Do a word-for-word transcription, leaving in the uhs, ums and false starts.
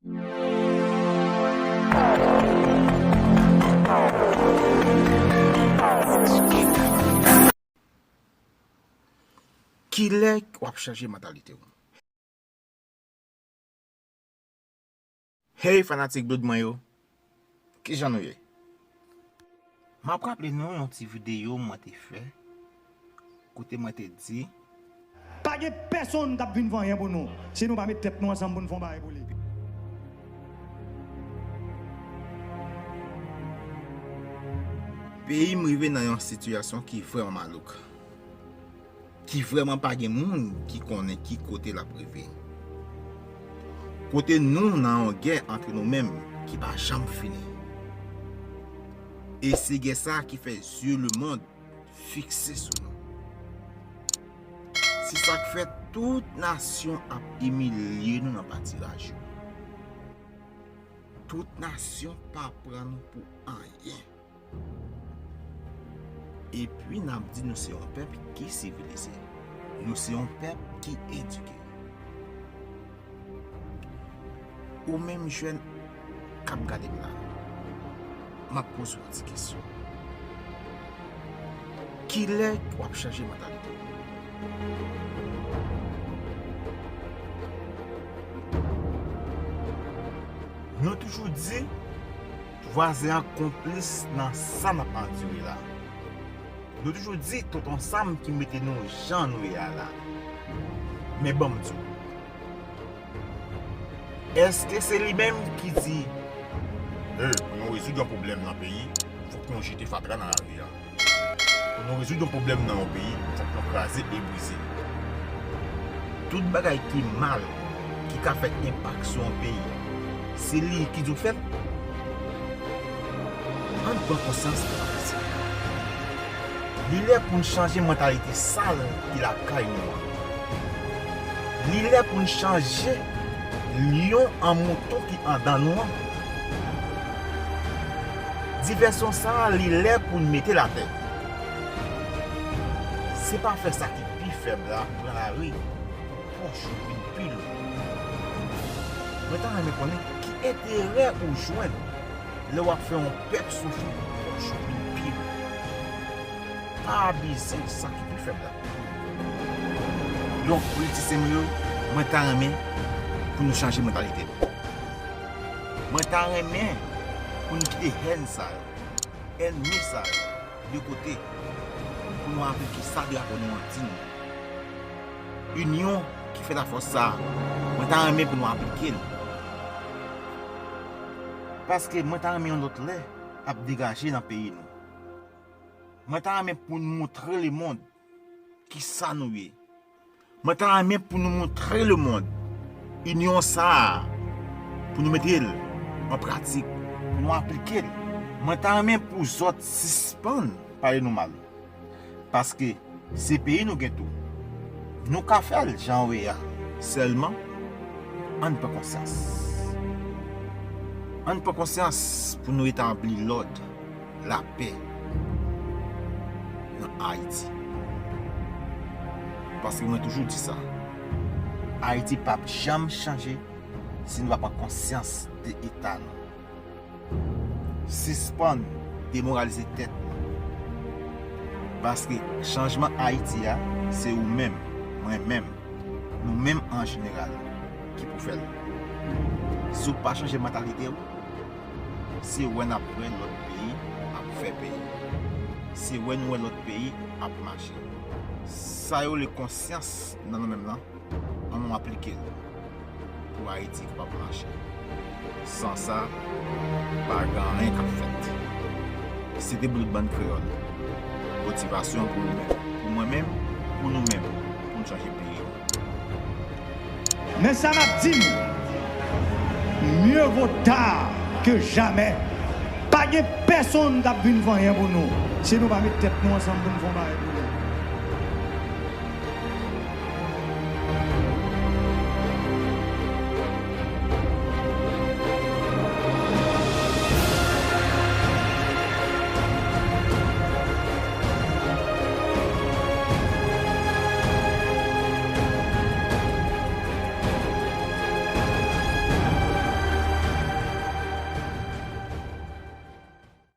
Kilè w ap chanje mantalite w? Hey fanatik Blood mwen yo, kijan nou ye? M ap raple nou yon ti videyo mwen te fè kote mwen te di, pa gen pèsonn k ap vin fè anyen pou nou si nou pa met tèt nou ansanm pou n fè yon bagay pou li. Peyi m rive nan yon sitiyasyon ki vrèman malouk, ki vrèman pa gen moun ki konnen ki kote l ap rive. Kote nou nan yon gè antre nou menm ki pa janm fini. E se gè sa a ki fè zye lemonn fikse sou nou. Se sa k fè tout nasyon ap imilye nou nan patiraj yo. Tout nasyon pa pran nou pou anyen. Epi n ap di nou se yon pèp ki sivilize. Nou se yon pèp ki edike. Ou menm jèn k ap gade m la, m ap poze w yon ti kesyon. Kilè w ap chanje mantalite w? Nou toujou di vwazen an konplis nan sa n ap andire la. Nou toujou di tonton Sam ki mete nou jan nou ye a la. Men ban m di w, èske se li menm ki di, e, pou nou rezoud yon pwoblèm nan peyi, fòk nou jete fatra nan lari a? Pou nou rezoud yon pwoblèm nan yon peyi, fòk nou kraze e brize. Tout bagay ki mal, ki ka fè enpak sou yon peyi, se li ki di w fè l? Ann pran konsyans de bagay sa. Li lè pou n chanje mantalite sal ki lakay nou an. Li lè pou n chanje lyon an mouton ki andan nou an. Divèsyon sa a, li lè pou n mete l atè. Se pa fè sa ki pi fèb la pran lari pou pòch ou vin pi lou. Mwen ta renmen konnen ki enterè ou jwenn lè w ap fè yon pèp soufri pou pòch ou vin pi lou. Pa abize sa ki pi fèb la. Donk, politisyen m yo, mwen ta renmen pou nou chanje mantalite nou. Mwen ta renmen pou nou kite hèn sa yo, ènmi sa yo, de kote, pou nou aplike sa drapo nou an di nou. Inyon ki fè lafòs sa a, mwen ta renmen pou nou aplike l. Paske mwen ta renmen yon lòt lè ap degaje nan peyi nou. Mwen ta renmen pou n montre lemonn kisa nou ye. Mwen ta renmen pou nou montre lemonn inyon sa a, pou nou mete l an pratik, pou nou aplike l. Mwen ta renmen pou zòt sispann pale nou mal. Paske se peyi nou gen tou. Nou ka fè l jan w ye a. Sèlman, ann pran konsyans. Ann pran konsyans pou nou etabli lòd, lapè nan Ayiti. Paske mwen toujou di sa, Ayiti p ap janm chanje si nou pa pran konsyans de eta nou. Sispann demoralize tèt nou. Paske chanjman Ayiti a, se ou menm, mwen menm, nou menm an jeneral ki pou fè l. Si w pa chanje mantalite w, se wè n ap wè lòt peyi ap fè peyi. Se wè n wè lòt peyi ap mache. Sa yo rele konsyans nan nou menm lan, ann nou aplike l pou Ayiti kapab mache. San sa, pa gen anyen k ap fèt. Se te Blood Bann Kreyòl. Motivasyon pou ou menm, pou mwen menm, pou nou menm, pou n chanje peyi nou. Men sa m ap di nou, mieux vaut tard que jamais. Pa gen pèsonn k ap vin fè anyen pou nou si nou pa met tèt nou ansanm pou n fè yon bagay pou nou.